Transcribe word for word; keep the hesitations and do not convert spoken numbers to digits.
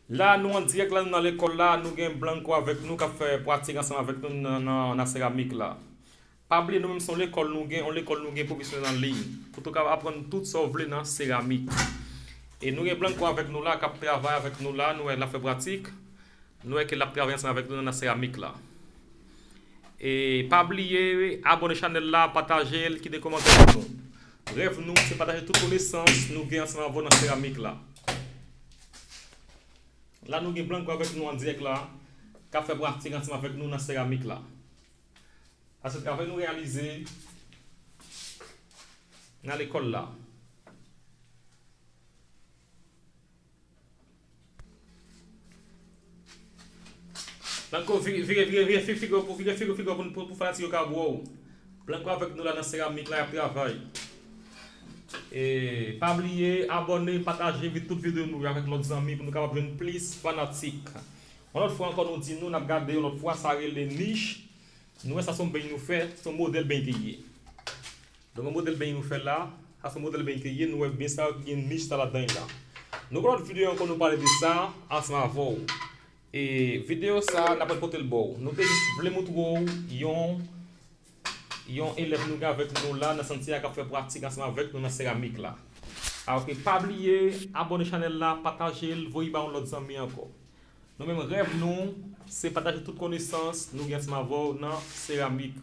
La, nou an dirèk la, nou nan lekòl la, nou gen Blanco avèk nou k ap fè pratik ansanm avèk nou nan, nan, nan seramik la. Pa bliye, nou menm se yon lekòl nou gen, yon lekòl nou gen pwofesyonèl an liy. Pou tou ka aprann tout sa w vle nan seramik. E nou gen Blanco avèk nou la, k ap travay avèk nou la, nou wè l ap fè pratik. Nou wè ke l ap travay ansanm avèk nou nan seramik la. E pa bliye, abòne chanèl la, pataje l, kite kòmantè pou nou. Rèv nou, se pataje tout konesans nou gen ansanm avè w nan seramik la. La, nou gen Blanco avèk nou an dirèk la, k ap fè pratik ansanm avèk nou nan seramik la. Sa se travay nou reyalize nan lekòl la. Blanco, vire, vire, vire, vire fi-, figi w pou, vire figi w pou, pou, pou fanatik yo ka wè w. Blanco avèk nou la nan seramik la, y ap travay. E pa bliye, abòne, pataje vi-, tout videyo nou yo avèk lòt zanmi pou nou kapab jwenn plis fanatik. Yon lòt fwa ankò, nou di nou, n ap gade yon lòt fwa, sa rele nich. Nou wè sa se yon beny nou fè, se yon modèl beny ki ye. Donk, yon modèl beny nou fè la, sa se yon modèl beny ki ye, nou wè beny sa yo ki gen nich sa ladan l la. Nou gen lòt videyo ankò, nou pale de sa ansanm avè w. E videyo sa, n ap pote l ba w. Nou te jis vle montre w yon, yon elèv nou gen avèk nou la, nan sant sa k ap fè pratik ansanm avèk nou nan seramik la. Alò ke pa bliye, abòne chanèl la, pataje l, voye ba yon lòt zanmi ankò. Nou menm rèv nou, se pataje tout konesans nou gen ansanm avè w nan seramik.